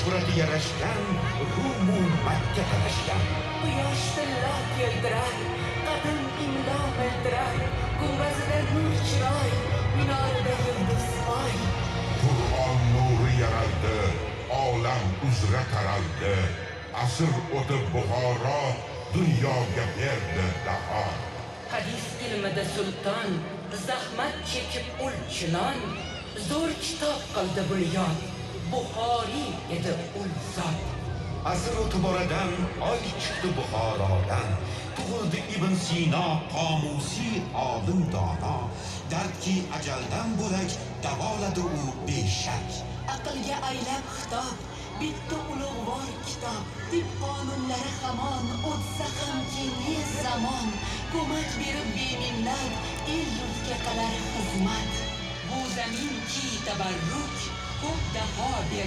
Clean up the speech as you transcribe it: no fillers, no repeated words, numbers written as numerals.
Shuhrati yarashgan, Rumu Makka talashgan. Quyosh tillo keltirar, qadim imlo miltirar, gumbazida nur chiroy, minorida yulduz oy. Qur'on nuri yaraldi, olam uzra taraldi. Asr o'tib Buxoro dunyoga berdi daho. Hadis ilmida sulton, zahmat chekib ul chinon, zo'r kitob qildi bunyod, Buxoriy edi ul zot. Asr o'tib oradan oy chiqdi Buxorodan. Tug'ildi Ibn Sino, qomusiy olim dono. Dardki ajaldan bo'lak davoladi u beshak. Aqlga aylab xitob, bitdi ulug'vor kitob. Tib qonunlari hamon, o'tsa hamki ne zamon, ko'mak berib beminnat, el yurtga qilar xizmat. Bu zaminki tabarruk, ko'p daho.